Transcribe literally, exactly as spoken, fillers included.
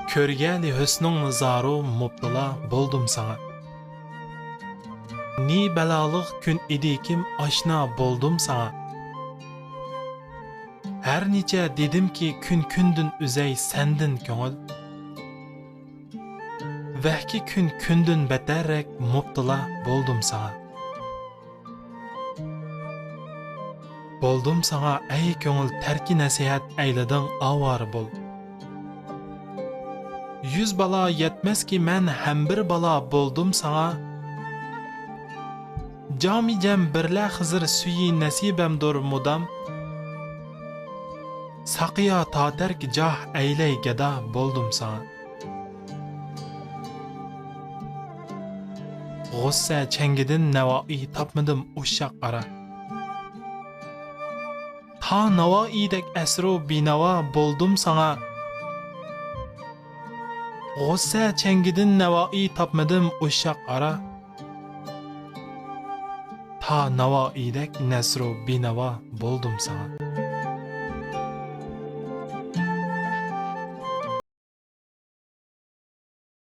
Көргәли хөсниң нызарув мубтыла болдум саңа. Ни бәлалых күн идиким ашна болдум саңа. Һәр ничә дидим ки күн күндүн үзәй сәндин көңел. Вәхки күн күндүн бәтәррәк мубтыла болдум саңа. Болдум саңа, әй көңел, тәрки нәсиһәт әйләдең авар бол. Йөз бала йәтмәс ки мән һәм бер бала болдум саңа. Җами җәм берлә Хызыр сүйи нәсибәм дур мудам. Сакъя татәрк җах әйләй гәдә болдум саңа. Гуссә чәңгидин нәваи тапмадым ушчак ара. Та нава идәк әсрү бинава болдум саңа. Гуссә чәңгидин нәваи тапмадым ушчак ара. Та нава идәк нәсрү бинава болдум саңа.